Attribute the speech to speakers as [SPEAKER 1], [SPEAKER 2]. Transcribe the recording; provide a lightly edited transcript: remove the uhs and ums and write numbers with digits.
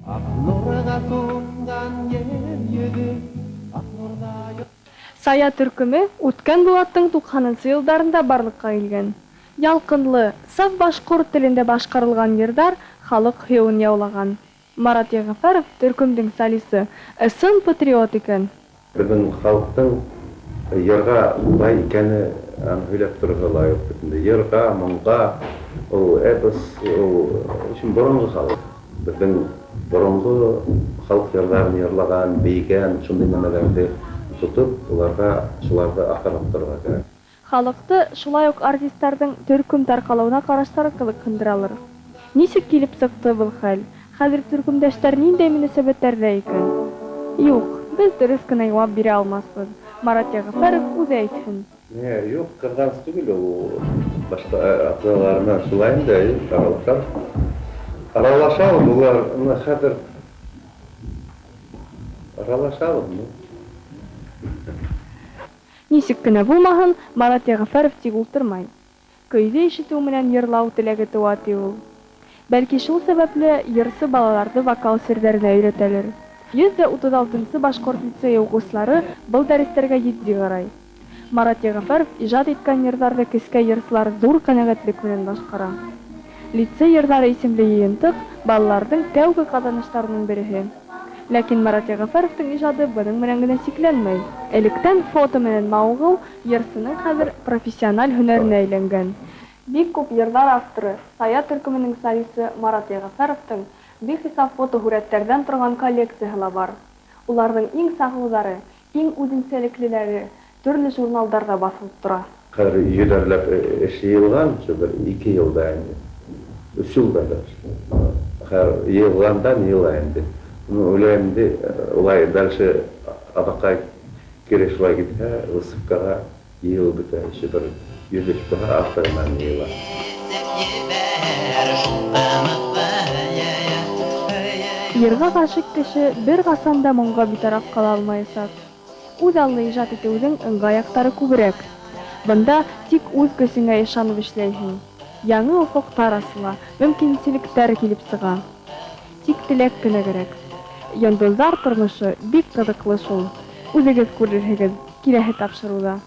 [SPEAKER 1] Ак нурга тулган ер йөзе, ак нурда.
[SPEAKER 2] Сая төркеме үткән быуаттың туҡһанынсы йылдарында барлыҡҡа килгән. Ялҡынлы, саф башҡорт телендә башҡарылған йырҙар халыҡ һөйөүен яулаған. Марат Йәғәфәров, төркөмдөң солисы, ысын патриот икән.
[SPEAKER 3] Беҙҙең халыҡтың йырға бай икәне аны һөйләп торорға ла юҡ бит инде. Йырға, моңға, ул эпос, ул өсөн боронғо халыҡ. Беҙҙең боронғо халыҡ йырҙарын йырлаған, бейегән, шундай нәмәләрҙе тотоп, уларға шуларҙы аҡырып торорға кәрәк.
[SPEAKER 2] Халыҡты шулай уҡ артистарҙың төркөм тарҡалыуына ҡараштары ҡыҙыҡһындыралыр. Нисек килеп сыҡты был хәл? Хәҙер төркөмдәштәр ниндәй мөнәсәбәттәрҙә икән? Юҡ, беҙ дөрөҫ кенә яуап бирә алмаҫбыҙ. Марат Йәғәфәров үҙе әйтһен.
[SPEAKER 3] Не, юҡ, ҡыҙғаныс түгел ул. Башҡа ағзалар менән шулай инде, аралашабыҙ. Аралашабыҙ, улар бына хәҙер аралашабыҙ, ну.
[SPEAKER 2] Нисек кенә булмаһын, Марат Йәғәфәров тик ултырмай. Көйҙө ишетеү менән йырлау теләге тыуа, ти ул. Бәлки шул сәбәпле йырсы балаларҙы вокал серҙәренә өйрәтәлер. 136 нсы башҡорт лицейы уҡыусылары был дәрестәргә етди ҡарай. Марат Йәғәфәров ижад иткән йырҙарҙы кескәй йырсылар ҙур ҡәнәғәтлек менән башҡара. Лицей йырҙары исемле йыйынтыҡ балаларҙың тәүге ҡаҙаныштарының береһе. Ләкин Марат Йәғәфәровтың ижады бының менән генә сикләнмәй. Электән фото менән мауығыу йырсының хәҙер профессиональ һөнәренә әйләнгән. Бик күп йырҙар авторы, Сая төркөмөнөң солисы Марат Йәғәфәровтың бихисап фотоһүрәттәрҙән торған коллекцияһы ла бар. Уларҙың иң сағыуҙары, иң үҙенсәлеклеләре төрлө журналдарҙа баҫылып тора.
[SPEAKER 3] Хәҙер йөҙәрләп эш йыйылған, шул бер ике йылда инде, өс йылда даже. Хәҙер йыйылғандан йыйыла инде. Ну, уйлайым инде, улай дальше аҙаҡҡа кире шулай китһә, выставкаға йыйылып бөтә, еще бер 100 эш булһа, авторынан йыйыла.
[SPEAKER 2] Йырға ғашиҡ кеше бер ҡасан да моңға битараф ҡала алмаясаҡ. Үҙ аллы ижад итеүҙең ыңғай яҡтары күберәк. Бында тик үҙ көсөңә ышанып эшләйһең. Яңы офоҡтар асыла, мөмкинселектәр килеп сыға. Тик теләк кенә кәрәк. Йондоҙҙар тормошо бик ҡыҙыҡлы шул. Үҙегеҙ күрерһегеҙ киләһе тапшырыуҙа.